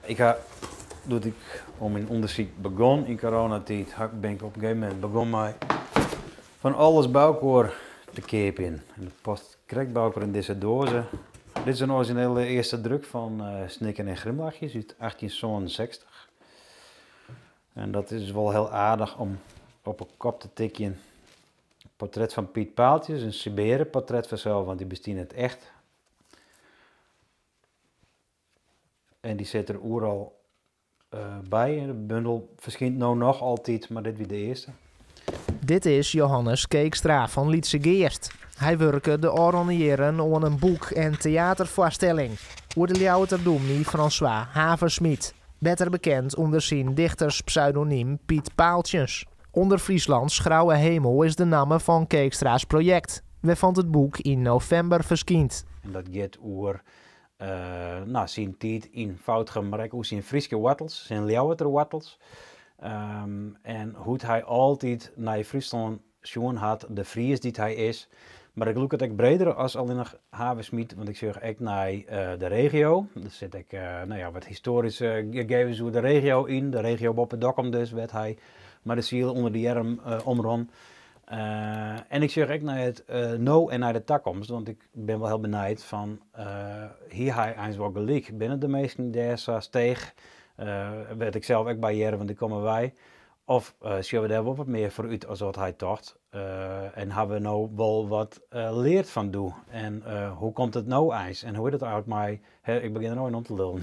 Ik ha, doe't ik oan myn ûndersyk begûn yn coronatiid, bin ik op in gegeven momint begûn mei fan alles by elkoar te keapjen. En dat past krekt by elkoar yn dizze doaze. Dit is in orizjinele earste druk fan Snikken en Grimlachjes út 1867. En dat is wol hiel aardich om op 'e kop te tikjen. Portret fan Piet Paaltjens, in sibearre portret fansels, want dy bestie net echt. En dy sit der oeral by. De bundel ferskynt no noch altyd, mar dit wie de earste. Dit is Johannes Keekstra fan Lytse Geast. Hy wurke de ôfrûne jierren oan in boek en teaterfoarstelling oer de Ljouwerter dûmny François Haverschmidt, better bekend ûnder syn dichterspseudonym Piet Paaltjens. Onder Frieslands Grauwe Hemel is de namme fan Keekstra's projekt, wêrfan't it boek yn novimber ferskynt. En dat giet oer no, syn tiid yn Foudgum, mar ek oer syn Fryske woartels, syn Ljouwerter woartels. En hoe't hy altyd nei Fryslân sjoen hat, de Fries dy't hy is. Mar ik lûk it ek breder as allinnich Haverschmidt, want ik sjoch ek nei de regio. Der sit ek no ja, wat histoaryske gegevens oer de regio yn, de regio boppe Dokkum dus, wêr't hy mei de siel ûnder de earm omrûn. En ik sjoch ek nei it no en nei de takomst, want ik bin wol hiel benijd fan, hie hy eins wol gelyk? Binne de minsken dêr sa steech, wêr't ik sels ek by hear, want ik kom derwei, of sjogge we dêr wol wat mear foarút as wat hy tocht? En ha we no wol wat leard fan doe? En hoe komt it no eins? En hoe is it eigenlik mei, ik begjin der no yn om te lullen.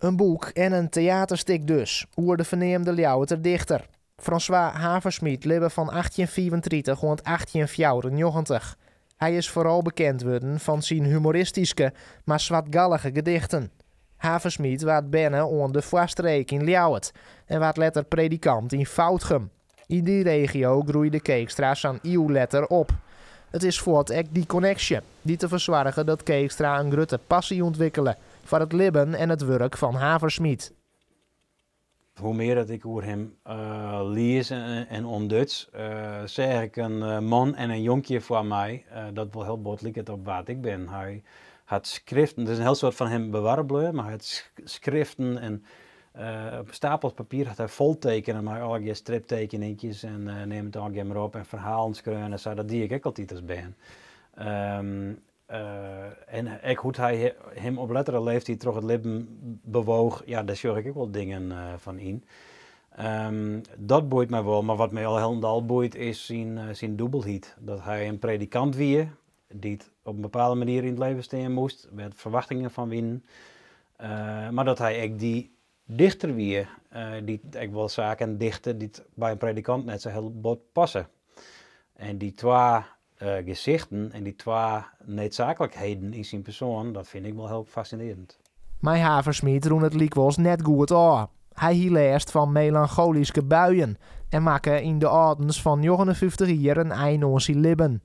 In boek en in teaterstik dus, oer de ferneamde Ljouwerter dichter. François Haverschmidt libbe fan 1835 oant 1894. Hy is foaral bekend wurden fan syn humoristyske, mar swartgallige gedichten. Haverschmidt waard berne oan de Foarstreek yn Ljouwert en waard letter predikant yn Foudgum. Yn dy regio groeide Keekstra sa'n iuw letter op. It is fuort ek dy konneksje dy't derfoar soarge dat Keekstra in grutte passy ûntwikkele foar it libben en it wurk fan Haverschmidt. Hoe mear dat ik oer him lies en ûntduts, seach ik in man en in jonkje foar my dat wol hiel bot liket op wa't ik bin. Hy hat skriften, der is in hiel soad fan him bewarre bleaun, mar hy hat skriften en Stapels papier hat hy fol tekene mei allegear striptekeninkjes en neam it allegear mar op en ferhalen skreaun en sa. Dat die ik ek altyd as bern. En ek hoe't hy him op lettere leeftiid troch it libben bewoog, ja, dêr sjoch ik ek wol dingen fan yn. Dat boeit my wol, mar wat my al hielendal boeit is syn dûbelheid. Dat hy in predikant wie, dy't op in bepaalde manier yn it leven stean moast, wêr't ferwachtingen fan wienen. Mar dat hy ek dy dichter wie, dy't ek wol saken dichte dy't by in predikant net sa hiel bot passe. En dy twa gesichten en dy twa needsaaklikheden yn syn persoan, dat fyn ik wol hiel fascinearjend. Mei Haverschmidt rûn it lykwols net goed ôf. Hy hie lêst fan melancholyske buien en makke yn de âldens fan 59 jier in ein oan syn libben.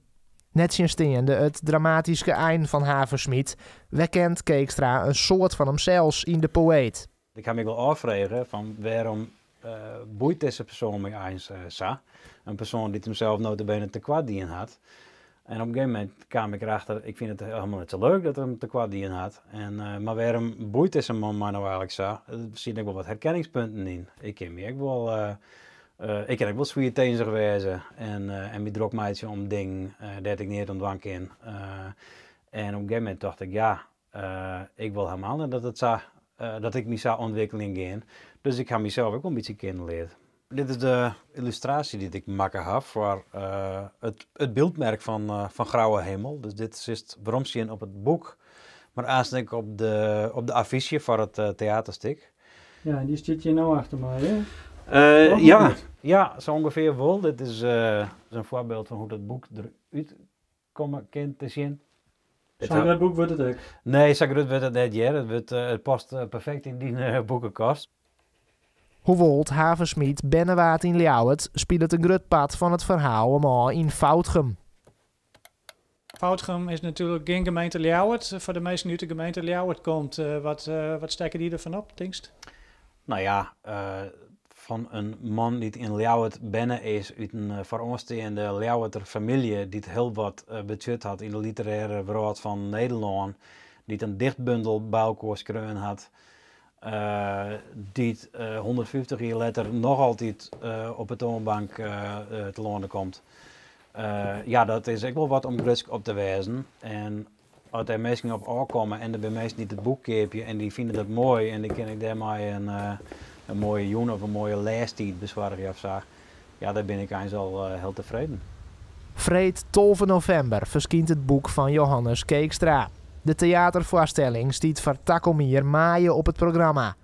Nettsjinsteande it dramatyske ein fan Haverschmidt werkent Keekstra in soad fan himsels yn de poëet. Ik ha my wol ôffrege fan wêrom boeit dizze persoan my eins sa? In persoan dy't himsels nota bene tekoart dien hat. En op in gegeven momint kaam ik erachter, ik fyn it helemaal net sa leuk dat er him tekoart dien hat. En, mar wêrom boeit dizze man my no eigenlik sa? Der sieten ek wol wat herkenningspunten yn. Ik kin my ek wol Ik kin ek wol swier tinzich wêze en my drok meitsje om dingen dêr't ik neat oan dwaan kin. En op in gegeven momint tocht ik, ja, ik wol helemaal net dat it sa, dat ik my sa ûntwikkeljen gean. Dus ik ha mysels ek wol in bytsje kennen leard. Dit is de yllustraasje dy't ik makke ha foar it byldmerk fan Grauwe Hemel. Dus dit is weromsjen op it boek, mar aanst ek op de affysje foar it teaterstik. Ja, en dy stiet hjir no achter my, hè? Ja, ja, sa ûngefear wol. Dit is in foarbyld fan hoe't it boek derút komme kin te sjen. Sa'n grut boek wurdt it ek? Nee, sa grut wurdt it net hear. It wurdt, it past perfekt yn dyn boekekast. Hoewol't Haverschmidt berne waard yn Ljouwert, spilet in grut part fan it ferhaal him ôf yn Foudgum. Foudgum is natuerlik gjin gemeente Ljouwert. Foar de minsken dy't út de gemeente Ljouwert komt, wat, wat stekke dy derfan op, tinkst? No ja, fan in man dy't yn Ljouwert berne is út in foaroansteande Ljouwerter famylje dy't hiel wat betsjut hat yn de literêre wrâld fan Nederlân. dy't in dichtbundel by elkoar skreaun hat, dy't 150 jier letter noch altyd op 'e toanbank telâne komt. Ja, dat is ek wol wat om grutsk op te wêzen. En as dêr minsken op ôfkomme en der binne minsken dy't it boek keapje en dy fine dat moai en dy kin ik dêrmei in moaie jûn of in moaie lêstiid besoargje of sa, ja, dêr bin ik eins al hiel tefreden. Freed 12 novimber ferskynt it boek fan Johannes Keekstra. De teaterfoarstelling stiet foar takom jier maaie op it programma.